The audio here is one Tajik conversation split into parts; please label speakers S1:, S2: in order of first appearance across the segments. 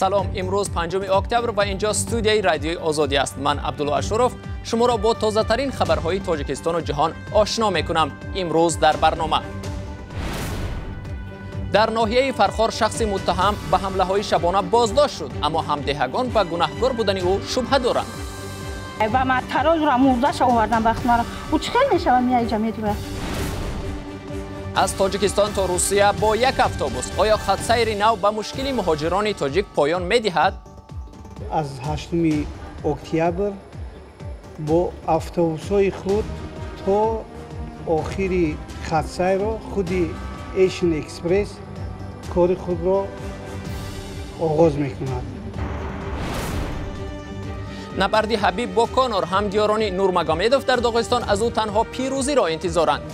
S1: Салом, имрӯз 5 октябр ва инҷо студияи радиои Озодӣ аст. Ман Абдулло Ашуров шуморо бо тозатарин хабарҳои Тоҷикистону ҷаҳон ошно мекунам. Имрӯз дар барнома: дар ноҳияи Фархор шахси муттаҳам ба ҳамлаҳои шабона боздошт шуд, аммо ҳамдеҳагон ба гунаҳкор будани ӯ шубҳа доранд.
S2: Ба ма тарозура мурдаша овардан вақт мара. Ӯ чӣ хел мешавад, меяиҷа медурад.
S1: Аз Тоҷикистон то Русия бо як автобус. Оё хатсайри нав ба мушкили муҳоҷирони тоҷик поён медиҳад?
S3: Аз 8 октябр бо автобусҳои худ то охири хатсайро худи Эшн Экспресс кори худро оғоз мекунад.
S1: Набарди Ҳабиб бо Конор, ҳамдиёрони Нурмагомедов дар Доғистон аз ӯ танҳо пирӯзиро интизоранд.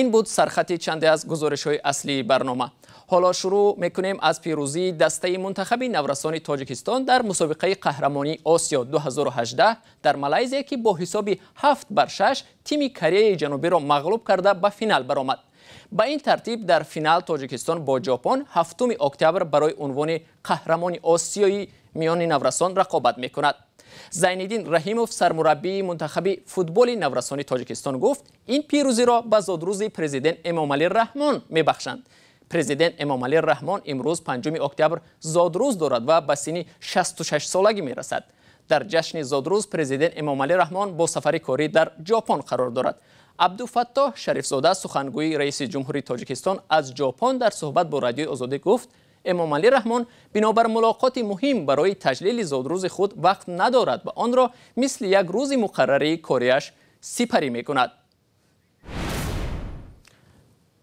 S1: Ин буд сархати чанде аз гузоришҳои аслии барнома. Ҳоло шурӯъ мекунем аз пирӯзии дастаи мунтахаби наврасони Тоҷикистон дар мусобиқаи қаҳрамонии Осиё 2018 дар Малайзия, ки бо ҳисоби 7-6 тими Кореяи Ҷанубиро мағлуб карда ба финал баромад. Ба ин тартиб дар финал Тоҷикистон бо Ҷопон 7 октябр барои унвони қаҳрамони Осиёи миёни наврасон рақобат мекунад. Зайниддин Раҳимов, сармураббии мунтахаби футболи наврасони Тоҷикистон, гуфт, ин пирӯзиро ба зодрӯзи президент Эмомалӣ Раҳмон мебахшанд. Президент Эмомалӣ Раҳмон имрӯз 5 октябр зодрӯз дорад ва ба синни 66 солагӣ мерасад. Дар ҷашни зодрӯз президент Эмомалӣ Раҳмон бо сафари корӣ дар Ҷопон қарор дорад. Абдуфаттоҳ Шарифзода, сухангӯи раиси ҷумҳурии Тоҷикистон аз Ҷопон, дар суҳбат бо радиои Озодӣ гуфт, Эмомалӣ Раҳмон бинобар мулоқоти муҳим барои таҷлили зодрӯзи худ вақт надорад ва онро мисли як рӯзи муқаррарии кориаш сипарӣ мекунад.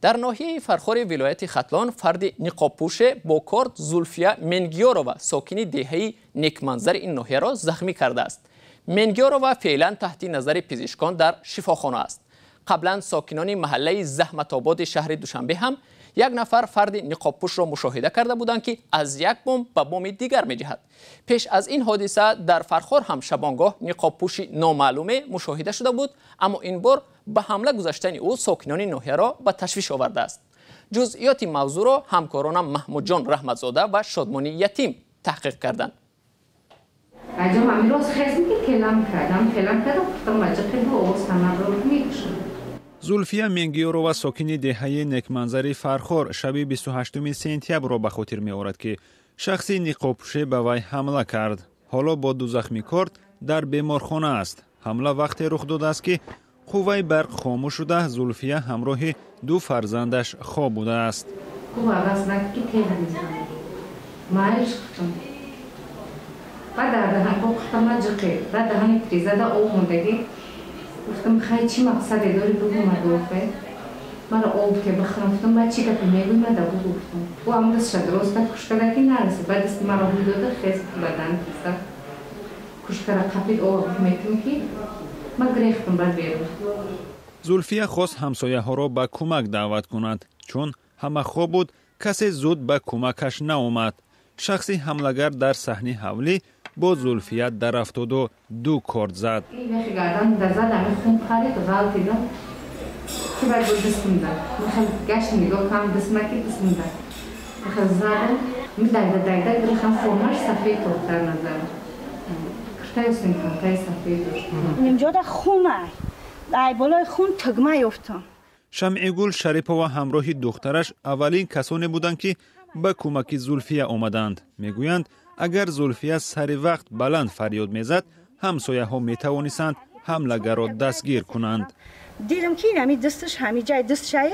S1: Дар ноҳияи Фархори вилояти Хатлон фарди ниқобпӯше бо корд Зулфия Менгиёрова, сокини деҳаи Некманзари ин ноҳияро захмӣ кардааст. Менгиёрова феълан таҳти назари пизишкон дар шифохона аст. Қаблан сокинони маҳаллаи Заҳматободи шаҳри Душанбе ҳам як нафар фарди ниқобпӯшро мушоҳида карда буданд, ки аз як бом ба боми дигар меҷаҳад. Пеш аз ин ҳодиса дар Фархор ҳам шабонгоҳ ниқобпӯши номаълуме мушоҳида шуда буд, аммо ин бор ба ҳамла гузаштани ӯ сокинони ноҳияро ба ташвиш овардааст. Ҷузъиёти мавзӯъро ҳамкоронам Маҳмудҷон Раҳматзода ва Шодмони Ятим таҳқиқ карданд.
S4: Зулфия Менгиёрова, сокини деҳаи Некманзари Фархор, шаби 28 сентябрро ба хотир меорад, ки шахси ниқобпӯше ба вай ҳамла кард. Ҳоло бо ду захми корд дар беморхона аст. Ҳамла вақте рух додааст, ки қувваи барқ хомӯш шуда, Зулфия ҳамроҳи ду фарзандаш хоб будааст.
S5: Гуфтам, хай чӣ мақсаде дори, бугу мадофе. Мара об ке бихӯрам, гуфтам, баъд чӣ гапе мегӯй, мада бугу, гуфтам. Ӯ ҳам дастша дроз кард, кушкада ки нараси, баъд дасти маро ҳуй дода, хез бадан киса. Кушкара қапид, об метум ки ма гирехтам баъд берун.
S4: Зулфия хост ҳамсояҳоро ба кӯмак даъват кунад, чун ҳама хоб буд, касе зуд ба кӯмакаш наомад. Шахси ҳамлагар дар саҳни ҳавлӣ бо Зулфия дарафтоду ду корд зад.
S2: Нимҷода хун ай болои хун тугма ёфтам.
S4: Шамъигул Шарипова ҳамроҳи духтараш аввалин касоне буданд, ки ба кӯмаки Зулфия омаданд. Мегӯянд, агар Зулфия сари вақт баланд фарёд мезад, ҳамсояҳо метавонистанд ҳамлагарро дастгир кунанд.
S2: Дидам, ки ҳами дасташ ҳами ҷай дастшай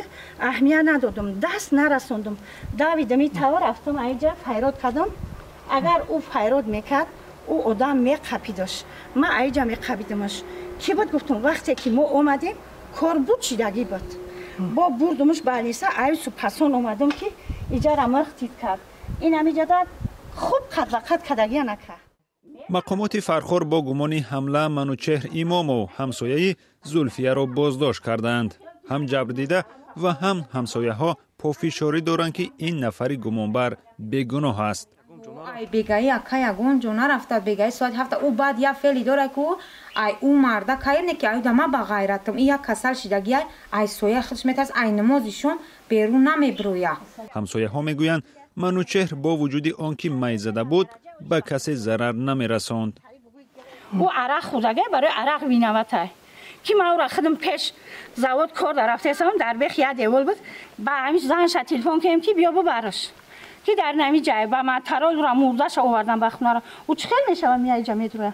S2: аҳамият надодам, даст нарасондам. Давидам и тава рафтам, айҷа файрод кардам. Агар ӯ файрод мекард, ӯ одам меқапидаш. Ман айҷа меқапидамаш. Ки буд, гуфтам, вақте ки мо омадем, кор буд, шидагӣ буд. Бо бурдумаш балниса, айсу пасон омадам, ки иҷара мирх тид кард. Ин ҳамиҷада хуб қадвақад кадагия накард.
S4: Мақомоти Фархор бо гумони ҳамла Манучеҳр Имомов, ҳамсояи Зулфияро боздошт кардаанд. Ҳам ҷабрдида ва ҳам ҳамсояҳо пофишорӣ доранд, ки ин нафари гумонбар бегуноҳ аст.
S5: Ай бегаи ака ягон ҷо нарафта, бегаи соати 7 ӯ баъд як феъли дора ку ай ӯ марда кайр не ки ай дама ба ғайратам и як касал шидагӣ ай соя худш метарс, ай намози шом берун намеброя.
S4: Ҳамсояҳо мегӯянд, Манучеҳр бо вуҷуди он ки майзада буд, ба касе зарар намерасонд.
S2: Ӯ арақ хӯрдага, барои арақ виноватай, ки ман ӯра худам пеш завод кор дар рафтаистам, дар бех як девол буд, ба ҳамин занша телефон кардем, ки биё бубараш, ки дар нами ҷай ба ман тарол ӯра мурдаша овардан ба хонаро. Ӯ чӣ хел мешава, мия иҷа медуроя.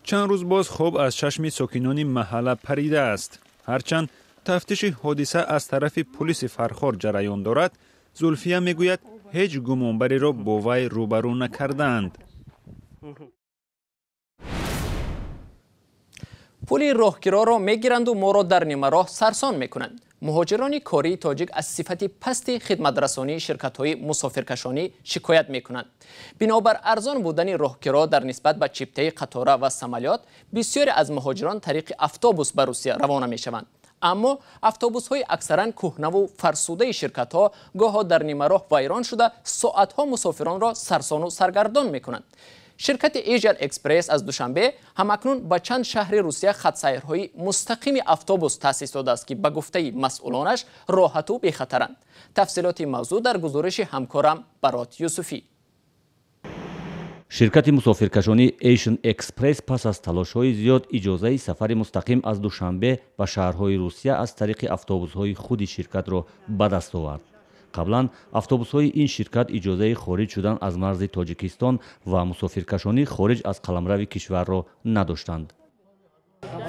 S4: Чанд рӯз боз хоб аз чашми сокинони маҳалла паридааст. Ҳарчанд тафтиши ҳодиса аз тарафи пулиси Фархор ҷараён дорад, Зулфия мегӯяд, ҳеҷ гумонбареро бо вай рӯбарӯ накардаанд.
S1: Пули роҳкироро мегиранду моро дар нимароҳ сарсон мекунанд. Муҳоҷирони кории тоҷик аз сифати пасти хидматрасонии ширкатҳои мусофиркашонӣ шикоят мекунанд. Бинобар арзон будани роҳкиро дар нисбат ба чиптаи қатора ва самолёт, бисёре аз муҳоҷирон тариқи автобус ба Русия равона мешаванд. Аммо автобусҳои аксаран кӯҳнаву фарсудаи ширкатҳо гоҳо дар нимароҳ вайрон шуда, соатҳо мусофиронро сарсону саргардон мекунанд. Ширкати Asian Express аз Душанбе ҳамакнун ба чанд шаҳри Русия хатсайрҳои мустақими автобус таъсис додааст, ки ба гуфтаи масъулонаш роҳату бехатаранд. Тафсилоти мавзӯъ дар гузориши ҳамкорам Барот Юсуфӣ.
S6: Ширкати мусофиркашонии Asian Express пас аз талошҳои зиёд иҷозаи сафари мустақим аз Душанбе ба шаҳрҳои Русия аз тариқи автобусҳои худи ширкатро ба даст овард. Қаблан автобусҳои ин ширкат иҷозаи хориҷ шудан аз марзи Тоҷикистон ва мусофиркашонӣ хориҷ аз қаламрави кишварро надоштанд.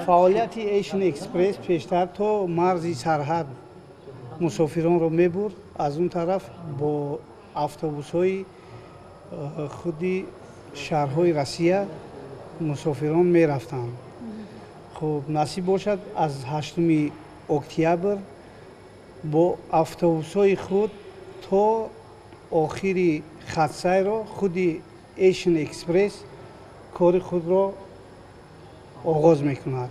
S3: Фаъолияти Asian Express пештар то марзи сарҳад мусофиронро мебурд, аз он тараф бо автобусҳои худи шаҳрҳои Россия мусофирон мерафтанд. Хуб, насиб бошад, аз 8 октябр бо автобусҳои худ то охири хатсайро худи Asian Express кори худро оғоз мекунад.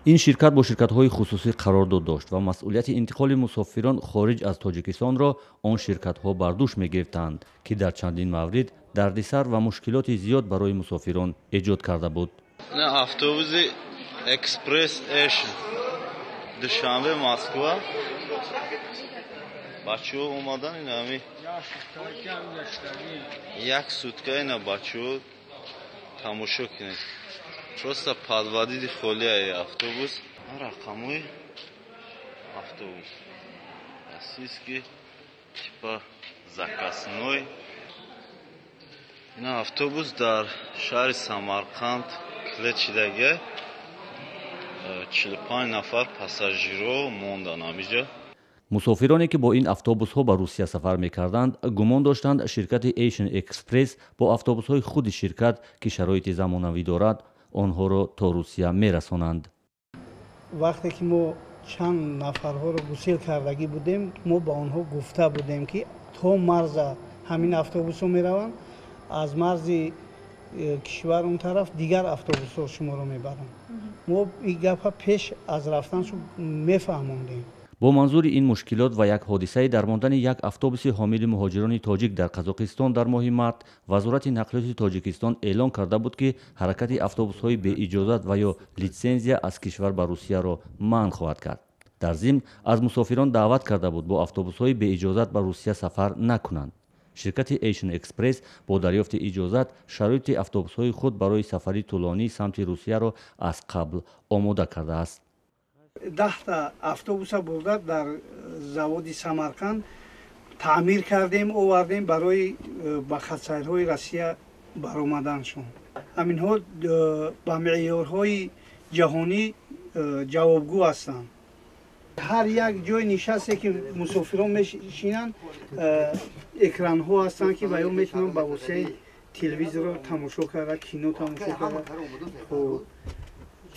S6: Ин ширкат бо ширкатҳои хусусӣ қарордод дошт ва масъулияти интиқоли мусофирон хориҷ аз Тоҷикистонро он ширкатҳо бар дӯш мегирифтанд, ки дар чандин маврид дардисар ва мушкилоти зиёд барои мусофирон эҷод карда буд.
S7: Автобуси Экспресс Asian Душанбе Москва бачаҳо омадан, инами як сутка ина бачаҳо тамошо кунед. Просто подводиди холияи автобус, рақамои автобус российский, типа заказной. Ина автобус дар шаҳри Самарқанд клечидага, 45 нафар пассажиро мондан ҳамиҷа.
S6: Мусофироне ки бо ин автобусҳо ба Русия сафар мекарданд, гумон доштанд, ширкати Asian Express бо автобусҳои худи ширкат, ки шароити замонавӣ дорад, онҳоро то Русия мерасонанд.
S3: Вақте ки мо чанд нафарҳоро гусел кардагӣ будем, мо ба онҳо гуфта будем, ки то марза ҳамин автобусҳо мераванд, аз марзи кишвар он тараф дигар автобусҳо шуморо мебаранд. Мо ин гапа пеш аз рафтаншо мефаҳмондем.
S6: Бо манзури ин мушкилот ва як ҳодисаи дармондани як автобуси ҳомили муҳоҷирони тоҷик дар Қазоқистон дар моҳи март, Вазорати нақлиёти Тоҷикистон эълон карда буд, ки ҳаракати автобусҳои беиҷозат ва ё литсензия аз кишвар ба Русияро манъ хоҳад кард. Дар зимн аз мусофирон даъват карда буд, бо автобусҳои беиҷозат ба Русия сафар накунанд. Ширкати Asian Express бо дарёфти иҷозат шароити автобусҳои худ барои сафари тӯлонии самти Русияро аз қабл омода кардааст.
S3: 10та автобуса бурда дар заводи Самарқанд таъмир кардем, овардем барои ба хатсайрҳои Россия баромаданшон. Ҳаминҳо ба меъёрҳои ҷаҳонӣ ҷавобгӯ ҳастанд. Ҳар як ҷои нишасте ки мусофирон мешинанд, экранҳо ҳастанд, ки ва ё метавонанд ба воситаи телевизорро тамошо карда, кино тамошо карда,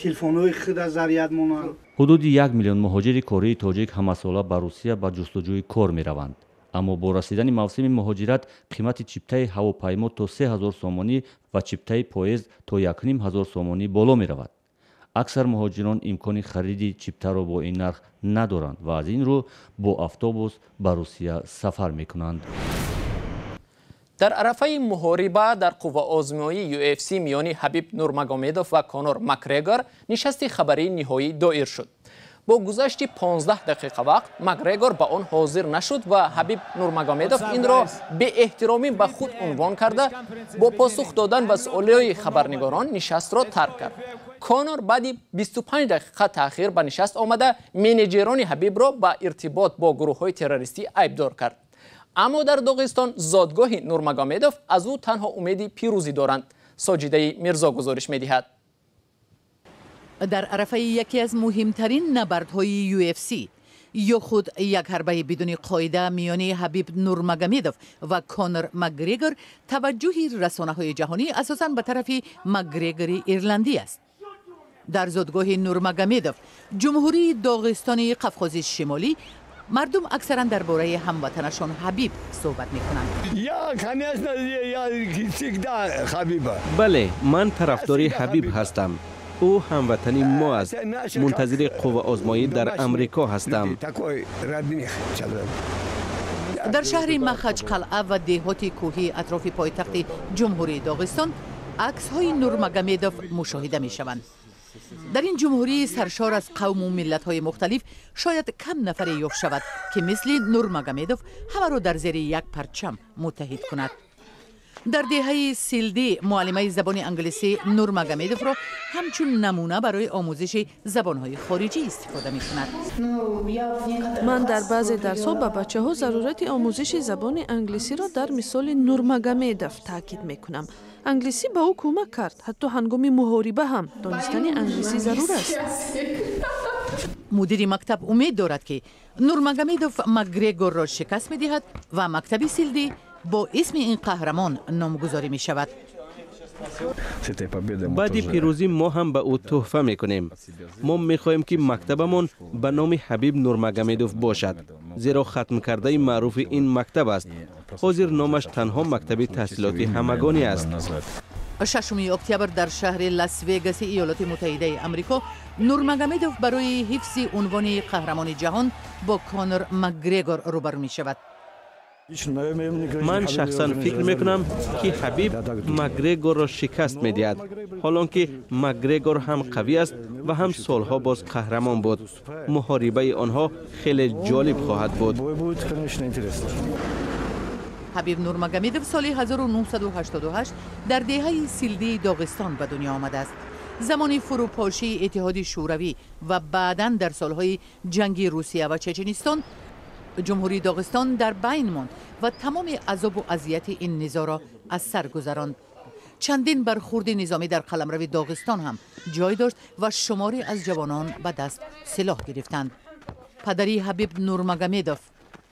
S3: телефонҳои худа заряд монанд.
S6: Ҳудуди 1 миллион муҳоҷири кории тоҷик ҳамасола ба Русия ба ҷустуҷӯи кор мераванд. Аммо бо расидани мавсими муҳоҷират қимати чиптаи ҳавопаймо то 3000 сомонӣ ва чиптаи поезд то 1500 сомонӣ боло меравад. Аксар муҳоҷирон имкони хариди чиптаро бо ин нарх надоранд ва аз ин рӯ бо автобус ба Русия сафар мекунанд.
S1: Дар арафаи муҳориба дар қувваозмоии UFC миёни Ҳабиб Нурмагомедов ва Конор Макгрегор нишасти хабарии ниҳоӣ доир шуд. Бо гузашти 15 дақиқа вақт Макгрегор ба он ҳозир нашуд ва Ҳабиб Нурмагомедов инро беэҳтиромӣ ба худ унвон карда, бо посух додан ба суолҳои хабарнигорон нишастро тарк кард. Конор баъди 25 дақиқа таъхир ба нишаст омада, менеҷерони Ҳабибро ба иртибот бо гурӯҳҳои террористӣ айбдор кард. Аммо дар Доғистон, зодгоҳи Нурмагомедов, аз ӯ танҳо умеди пирӯзӣ доранд. Соҷидаи Мирзо гузориш медиҳад.
S8: Дар арафаи яке аз муҳимтарин набардҳои UFC ё худ як ҳарбаи бидуни қоида миёни Ҳабиб Нурмагомедов ва Конор Макгрегор, таваҷҷӯҳи расонаҳои ҷаҳонӣ асосан ба тарафи Макгрегори ирландӣ аст. Дар зодгоҳи Нурмагомедов, Ҷумҳурии Доғистони Қафқози Шимолӣ, мардум аксаран дар бораи ҳамватанашон Ҳабиб суҳбат мекунанд.
S9: Бале, ман тарафдори Ҳабиб ҳастам. Ӯ ҳамватани мо аст. Мунтазири қувваозмоӣ дар Амрико ҳастам.
S8: Дар шаҳри Махачқалъа ва деҳоти кӯҳии атрофи пойтахти Ҷумҳурии Доғистон аксҳои Нурмагомедов мушоҳида мешаванд. Дар ин ҷумҳурии саршор аз қавму миллатҳои мухталиф шояд кам нафаре ёфт шавад, ки мисли Нурмагомедов ҳамаро дар зери як парчам муттаҳид кунад. Дар деҳаи Силдӣ муаллимаи забони англисӣ Нурмагомедовро ҳамчун намуна барои омӯзиши забонҳои хориҷӣ истифода мекунад.
S10: Ман дар баъзе дарсҳо ба бачаҳо зарурати омӯзиши забони англисиро дар мисоли Нурмагомедов таъкид мекунам. Англисӣ ба ӯ кӯмак кард. Ҳатто ҳангоми муҳориба ҳам донистани англисӣ зарур аст.
S8: Мудири мактаб умед дорад, ки Нурмагомедов Макгрегорро шикаст медиҳад ва мактаби Силдӣ бо исми ин қаҳрамон номгузорӣ мешавад.
S9: Баъди пирӯзӣ мо ҳам ба ӯ тӯҳфа мекунем. Мо мехоҳем, ки мактабамон ба номи Ҳабиб Нурмагомедов бошад, зеро хатмкардаи маъруфи ин мактаб аст. Ҳозир номаш танҳо мактаби таҳсилоти ҳамагонӣ аст.
S8: 6 октябр дар шаҳри Лас-Вегаси Иёлоти Муттаҳидаи Амрико Нурмагомедов барои ҳифзи унвони қаҳрамони ҷаҳон бо Конор Макгрегор рӯбарӯ мешавад.
S9: Ман шахсан фикр мекунам, ки Ҳабиб Макгрегорро шикаст медиҳад, ҳолон ки Макгрегор ҳам қавӣ аст ва ҳам солҳо боз қаҳрамон буд. Муҳорибаи онҳо хеле ҷолиб хоҳад буд.
S8: Ҳабиб Нурмагомедов соли 1988 дар деҳаи Силдии Доғистон ба дунё омадааст. Замони фурӯпошии Иттиҳоди Шӯравӣ ва баъдан дар солҳои ҷанги Русия ва Чеченистон Ҷумҳурии Доғистон дар байн монд ва тамоми азобу азияти ин низоъро аз сар гузаронд. Чандин бархурди низомӣ дар қаламрави Доғистон ҳам ҷой дошт ва шуморе аз ҷавонон ба даст силоҳ гирифтанд. Падари Ҳабиб Нурмагомедов,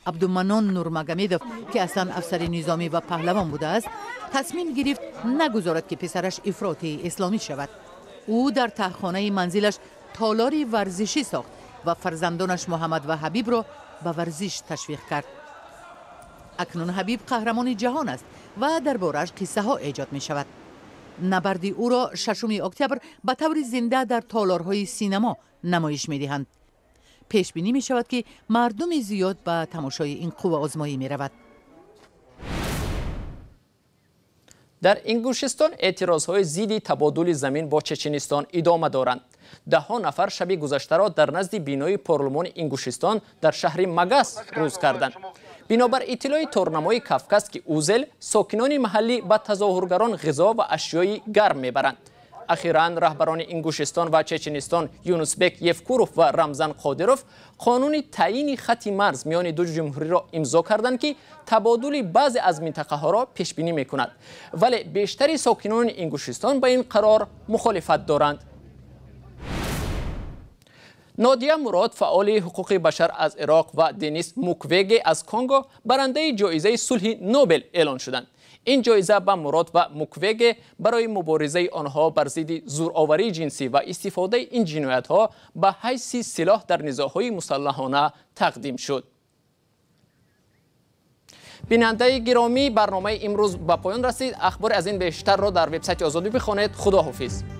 S8: Абдуманон Нурмагомедов, ки аслан афсари низомӣ ва паҳлавон будааст, тасмим гирифт нагузорад, ки писараш ифротии исломӣ шавад. Ӯ дар таҳхонаи манзилаш толори варзишӣ сохт ва фарзандонаш Муҳаммад ва Ҳабибро ба варзиш ташвиқ кард. Акнун Ҳабиб қаҳрамони ҷаҳон аст ва дар борааш қиссаҳо эҷод мешавад. Набарди ӯро 6 октябр ба таври зинда дар толорҳои синамо намоиш медиҳанд. Пешбинӣ мешавад, ки мардуми зиёд ба тамошои ин қувваозмоӣ меравад.
S1: Дар Ингушистон эътирозҳои зидди табодули замин бо Чеченистон идома доранд. Даҳҳо нафар шаби гузаштаро дар назди бинои парлумони Ингушистон дар шаҳри Магас рӯз карданд. Бинобар иттилои торнамои Кавказки Узел, сокинони маҳаллӣ ба тазоҳургарон ғизо ва ашёи гарм мебаранд. Ахиран раҳбарони Ингушистон ва Чеченистон Юнусбек Евкуров ва Рамзан Қодиров қонуни таъйини хати марз миёни ду ҷумҳуриро имзо карданд, ки табодули баъзе аз минтақаҳоро пешбинӣ мекунад. Вале бештари сокинони Ингушистон ба ин қарор мухолифат доранд. Нодия Мурод, фаъоли ҳуқуқи башар аз Ироқ, ва Денис Муквеге аз Конго барандаи ҷоизаи сулҳи Нобел эълон шуданд. Ин ҷоиза ба Мурод ва Муквеге барои муборизаи онҳо бар зидди зӯроварии ҷинсӣ ва истифодаи ин ҷиноятҳо ба ҳайси силоҳ дар низоъҳои мусаллаҳона тақдим шуд. Бинандаи гиромӣ, барномаи имрӯз ба поён расид. Ахбори аз ин бештарро дар вебсайти Озодӣ бихонед. Худоҳофиз.